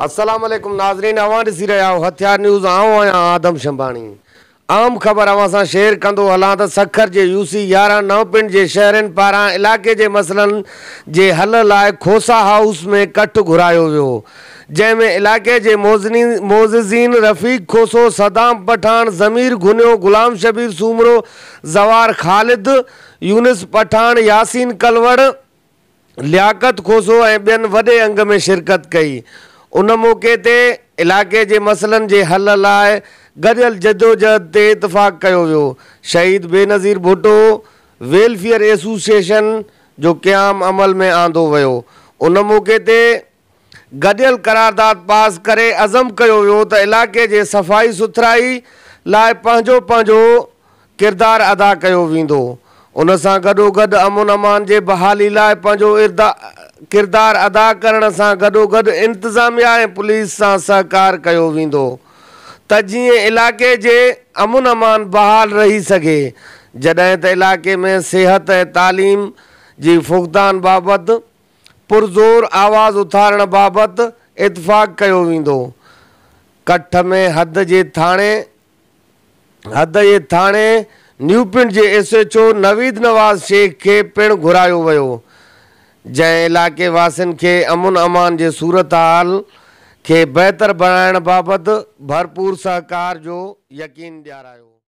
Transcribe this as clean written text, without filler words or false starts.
السلام عليڪم ناظرين اوهان ڏسي رهيا آهيو هٿيار نيوز آئون آهيان آدم شنباڻي اهم خبر اوهان سان شيئر ڪندو هلان ته سکر جي يو سي 11 نئون پنڊ جي شهرين پاران علائقي جي مسئلن جي حل لاء کوسا هائوس ۾ ڪٺ گهرايو ويو جنهن ۾ علائقي جي معززين رفيق کوسو، صدام پٺاڻ، ضمير گهنيو، غلام شبير سومرو، زوار خالد، يونس پٺاڻ، ياسين ڪلوڙ، لياقت کوسو ۽ ٻين وڏي انگ ۾ شرڪت ڪئي. ان موقعي تي علائقي جي مسئلن جي حل لاء گڏيل جدوجهد تي اتفاق ڪيو ويو. شهيد بينظير ڀٽو ويلفيئر ايسوسيئيشن جو قيام عمل ۾ آندو ويو. ان موقعي تي گڏيل قرارداد پاس ڪري عزم ڪيو ويو ته علائقي جي صفائي سٿرائي لاء پنهنجو پنهنجو ڪردار ادا ڪيو ويندو ان سان گڏوگڏ امن امان جي بحالي لاء پنهنجو ڪردار ادا ڪرڻ سان گڏوگڏ انتظاميا ۽ پوليس سان سهڪار ڪيو ويندو ته جيئن علائقي جي امن امان بحال رهي سگهي جڏهن ته علائقي ۾ صحت ۽ تعليم جي فقدان بابت پرزور آواز اٿارڻ بابت اتفاق ڪيو ويندو. ڪٺ ۾ حد جي ٿاڻي حد جي ٿاڻي نيوپنڊ جي S H O Naveed Nawaz Shaikh کي پڻ گهرايو ويو، جنهن علائقي واسين کي امن امان جي صورتحال کي بهتر بڻائڻ بابت ڀرپور سهڪار جو يقين ڏيارايو.